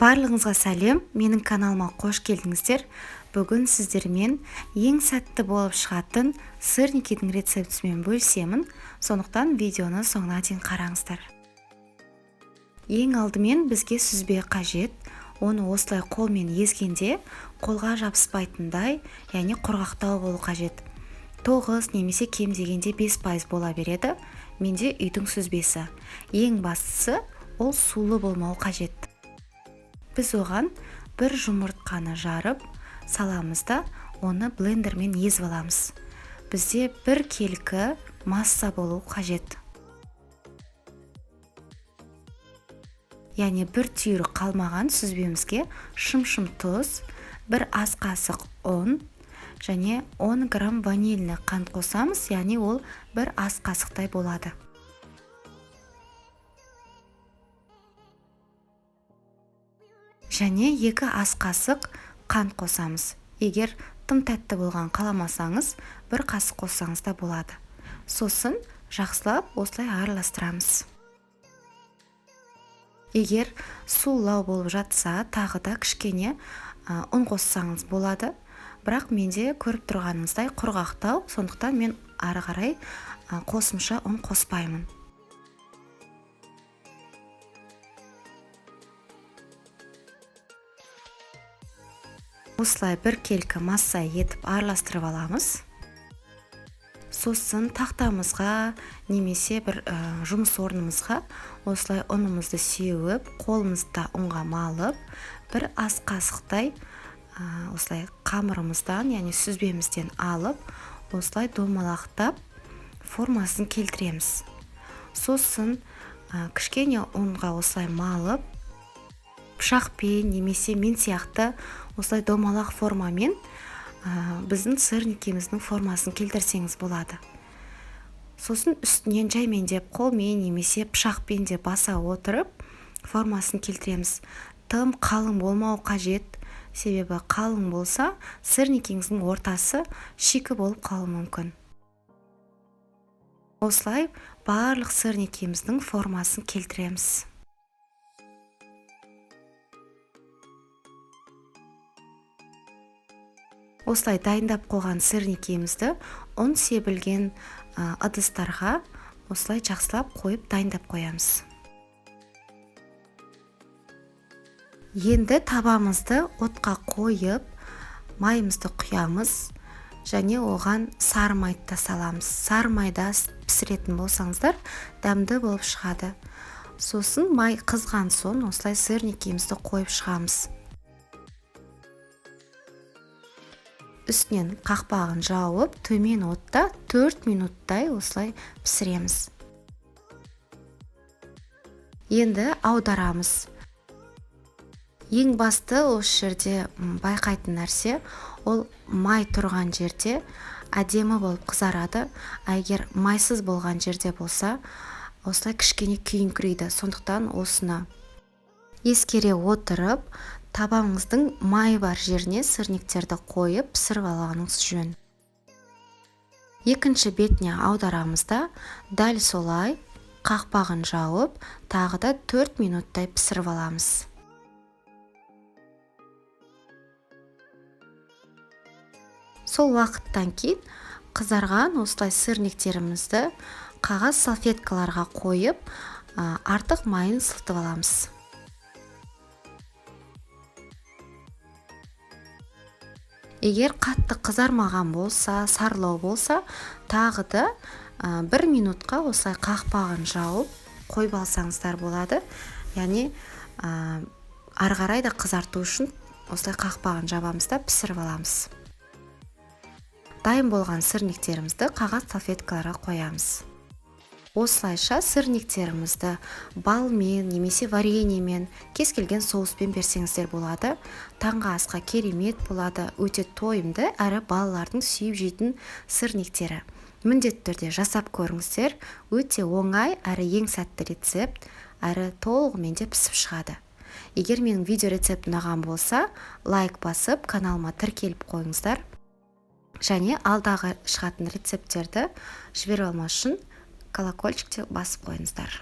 Барлығыңызға сәлем! Менің каналыма қош келдіңіздер. Бүгін сіздермен ең сәтті болып шығатын сырникидің рецептісімен бөлісемін. Сондықтан видеоны соңына дейін қараңыздар. Ең алдымен бізге сүзбе қажет. Оны осылай қолмен езгенде қолға жабыспайтындай, яғни құрғақтау болу қажет. 9 немесе кем дегенде 5% бола береді. Менде үйдің сүзбесі. Ең бастысы, ол сулы болмау қажет. Біз оған бір жұмыртқаны жарып саламыз да, оны блендермен езіп аламыз. Бізде бір келкі масса болу қажет. Яғни бір түйір қалмаған сүзбемізге шым-шым тұз, бір ас қасық ұн және 10 грамм ванильный қант қосамыз, яғни ол бір ас қасықтай болады. Және 2 ас қасық қант қосамыз. Егер тым тәтті болған қаламасаңыз, бір қасық қоссаңыз да болады. Сосын жақсылап осылай араластырамыз. Егер сулау болып жатса, тағы да кішкене ұн қоссаңыз болады. Бірақ менде көріп тұрғаныңыздай құрғақтау, сондықтан мен ары қарай қосымша ұн қоспаймын. Осылай бір келкі масса етіп араластырып аламыз. Сосын тақтамызға немесе бір жұмыс орнымызға осылай ұнымызды сеуіп, қолымызды ұнға малып, бір ас қасықтай осылай қамырымыздан, яғни сүзбемізден алып, осылай домалақтап формасын келтіреміз. Сосын кішкене ұнға осылай малып, пышақпен немесе мен сияқты осылай домалақ формамен біздің сырникеміздің формасын келтірсеңіз болады. Сосын үстінен жаймендеп қолмен немесе пышақпен де баса отырып формасын келтіреміз. Тым қалың болмау қажет, себебі қалың болса сырникеңіздің ортасы шикі болып қалуы мүмкін. Осылай барлық сырникеміздің формасын келтіреміз. Осылай дайындап қойған сырникемізді ұн себілген ыдыстарға осылай жақсылап қойып дайындап қоямыз. Енді табамызды отқа қойып, майымызды құямыз және оған сары майды да саламыз. Сары майда пісіретін болсаңыздар, дәмді болып шығады. Сосын май қызған соң осылай сырникемізді қойып шығамыз. Үстінен қақпағын жауып, төмен отта 4 минуттай осылай пісіреміз. Енді аударамыз. Ең басты осы жерде байқайтын нәрсе, ол май тұрған жерде әдемі болып қызарады. А егер майсыз болған жерде болса, осылай кішкене күйіңкірейді. Сондықтан осыны ескере отырып, табаңыздың май бар жеріне сырниктерді қойып пісіріп алғаныңыз жөн. Екінші бетіне аударамыз да, дәл солай қақпағын жауып, тағы да 4 минуттай пісіріп аламыз. Сол уақыттан кейін қызарған осылай сырниктерімізді қағаз салфеткаларға қойып, артық майын сылтып аламыз. Егер қатты қызармаған болса, сарылау болса, тағы да 1 минутқа осылай қақпағын жауып қойып алсаңыздар болады. Яғни, ары қарай да қызарту үшін осылай қақпағын жабамыз да пісіріп аламыз. Дайын болған сырниктерімізді қағаз салфеткаларға қоямыз. Осылайша сырниктерімізді балмен немесе вареньемен, кез келген соуспен берсеңіздер болады. Таңғы асқа керемет болады, өте тойымды әрі балалардың сүйіп жейтін сырниктері. Міндетті түрде жасап көріңіздер, өте оңай әрі ең сәтті рецепт, әрі толығымен де пісіп шығады. Егер менің видео рецептім ұнаған болса, лайк басып, каналыма тіркеліп қойыңыздар. Және алдағы шығатын рецепттерді жіберіп алмас үшін колокольчикте басып қойыңыздар.